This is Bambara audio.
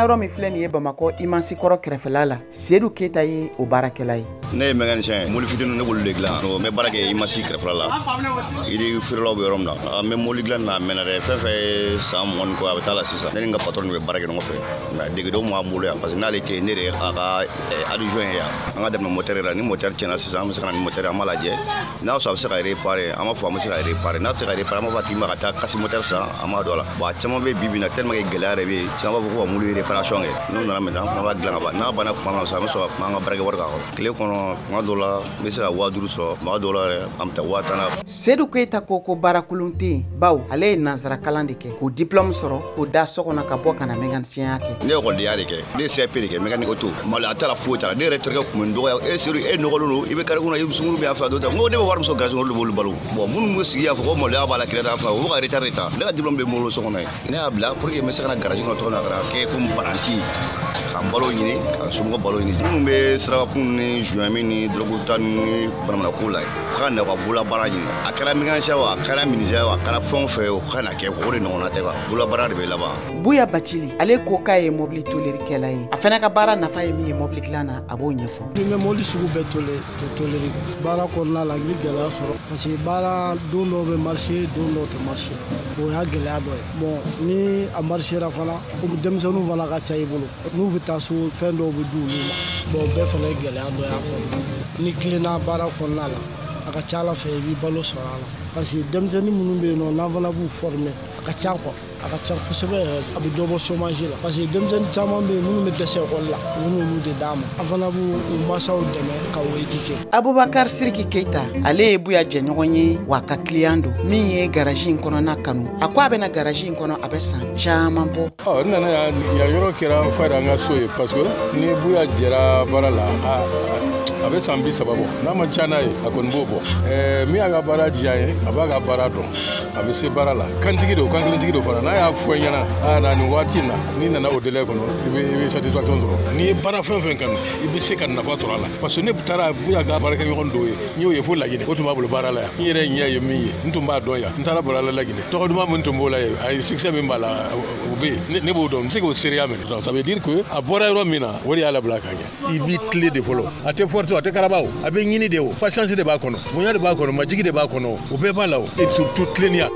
Yɔrɔ min filɛ nin ye Bamakɔ Imansi kɔrɔ kɛrɛfɛla la, Sedu Keyita ye o baarakɛla ye. Ne ye mécanicien ye, mobili fitinin ne b'olu de dilan. N bɛ baara kɛ Imansi kɛrɛfɛla la, yiri feerelaw bɛ yɔrɔ min na. An bɛ mobili dilan na, a mɛnna dɛ, fɛn fɛn ye san 20 ni kɔ a bɛ taa la sisan. Ne ni n ka patron de bɛ baara kɛ ɲɔgɔn fɛ, mais degedenw b'an bolo yan parce que n'ale tɛ yen, ne de ye a ka adjoint ye yan. An ka daminɛ moteur la, ni moteur tiɲɛna sisan, an bɛ se ka na ni moteur ye, an b'a lajɛ n'a sɔrɔ a bɛ se ka réparer, an b'a fɔ an bɛ se ka réparer. N'a tɛ se ka réparer, an b'a fɔ a tigi ma ka taa casse moteur san, an b'a don a la. Bon, a caman bɛ bi bi in na, tellement que gɛlɛya yɛrɛ bɛ yen, caman b'a fɔ ko ka mobili réparation kɛ. N'u nana maintenant, an fana b'a dilan ka ban. N'a banna tuma min na sisan, an bɛ sɔrɔ ka kuma an ka baarakɛ wari kan kɔrɔ. Tile kɔnɔ, tuma dɔw la n bɛ se ka 5000 sɔrɔ, tuma dɔw la yɛrɛ an bɛ taa 10 000 na. Sedu Keyita ko ko baara kolon tɛ yen, bawo ale ye nansara kalan de kɛ k'o diplôme sɔrɔ k'o da so kɔnɔ ka bɔ ka na mécanicien kɛ. Ne ye ekɔlidenya de kɛ, ne ye CAP de kɛ, mécanique auto. Maloya t'a la, foyi t'a la. Ne yɛrɛ terikɛ tun bɛ n dɔgɔya: e Sedu, e nɔgɔlen don, i bɛ kari kunna, i sunkuru bɛ yan fɛ, a dɔ ta. N ko ne bɛ wari min sɔrɔ garage kɔnɔ, olu de b'olu balo. Bon, minnu bɛ sigi yan fɔ ko maloya b'a la, kɛrɛda fɛ, u bɛ ka retard de ta. Ne ka diplôme bɛ n bolo so kɔnɔ yen, ne y'a bila pour que n bɛ se ka na garage kɔnɔ cogo min na, ka na kɛ comme paranti, ka n balo ɲini, ka n somɔgɔw balo ɲini. Minnu bɛ sirabakun ni joint ni drogue ta ni banamanako la, u ka na u ka bolola baara ɲini. A kɛra mécanicien o, a kɛra menuisier o, a kɛra fɛn o fɛn ye, o ka na kɛ, o de ɲɔgɔnna tɛ quoi, bolola baara de bɛ laban. Buya Bacili, ale ko k'a ye mobili tolerikɛla ye. A fana ka baara nafa ye min ye mobili dilan na, a b'o ɲɛfɔ. Ni bɛ mobili sugu bɛɛ toleri, baara kɔnɔna la i bɛ gɛlɛya sɔrɔ parce que baara don dɔw bɛ marché, don dɔw tɛ marché, o y'a gɛlɛya dɔ ye. Bon, ni a marchera fana, komi denmisɛnninw fana ka ca i bolo, n'u bɛ taa so, fɛn dɔw bɛ di olu ma. Bon, o bɛɛ fana ye gɛlɛya dɔ y'a kɔnɔ. Ni tilenna baara kɔnɔna la, a ka ca ala fɛ i b'i balo sɔrɔ a la, parce que denmisɛnnin minnu bɛ yen nɔ, n'an fana b'u former, a ka ca quoi, a ka ca kosɛbɛ yɛrɛ. A bɛ dɔ bɔ chômage la, parce que denmisɛnnin caman bɛ yen minnu bɛ dɛsɛ ekɔli la, u n'olu de d'a ma, an fana b'u u masaw dɛmɛ ka o éduquer. Abubakar Siriki Keyita, ale ye Buya jɛɲɔgɔn ye wa ka client don min ye garage in kɔnɔna kanu. A ko a bɛna garage in kɔnɔ, a bɛ san caman bɔ. Ɔ, n nana yan, yan yɔrɔ kɛra fa an ka so ye, parce que ni Buya jɛra baara la, a bɛ san 30 bɔ, n'a ma ca n'a ye, a kɔni b'o bɔ. Min y'a ka baara diya ye, a b'a ka baara dɔn, a bɛ se baara la, kantigi don, kankelentigi don fana. N'a y'a fɔ i ɲɛna a na nin waati in na, n'i nana o délai kɔnɔ, i bɛ satisfaction sɔrɔ. N'i ye baara fɛn fɛn kanu, i bɛ se ka nafa sɔrɔ a la, parce que ne taara Buya ka baarakɛɲɔgɔn dɔw ye, n y'o ye fo Laginɛ, o tun b'a bolo baara la yan. N yɛrɛ ɲɛ ye min ye, n tun b'a dɔn yan, n taara bɔra la Laginɛ, tɔgɔ duman min tun b'o la yen, a ye succès min b'a la, o bɛ yen, ne b'o dɔn, n bɛ se k'o seereya minɛ. Ça veut dire que a bɔra yɔrɔ min na, o de y'a labila ka ɲɛ. I b'i tile de fɔlɔ, a tɛ force, a tɛ karaba, o a bɛ ɲini de, o patience de b'a kɔnɔ, bonya de b'a kɔnɔ, majigi de b'a kɔnɔ, o bɛɛ b'a la o, et surtout tilennenya.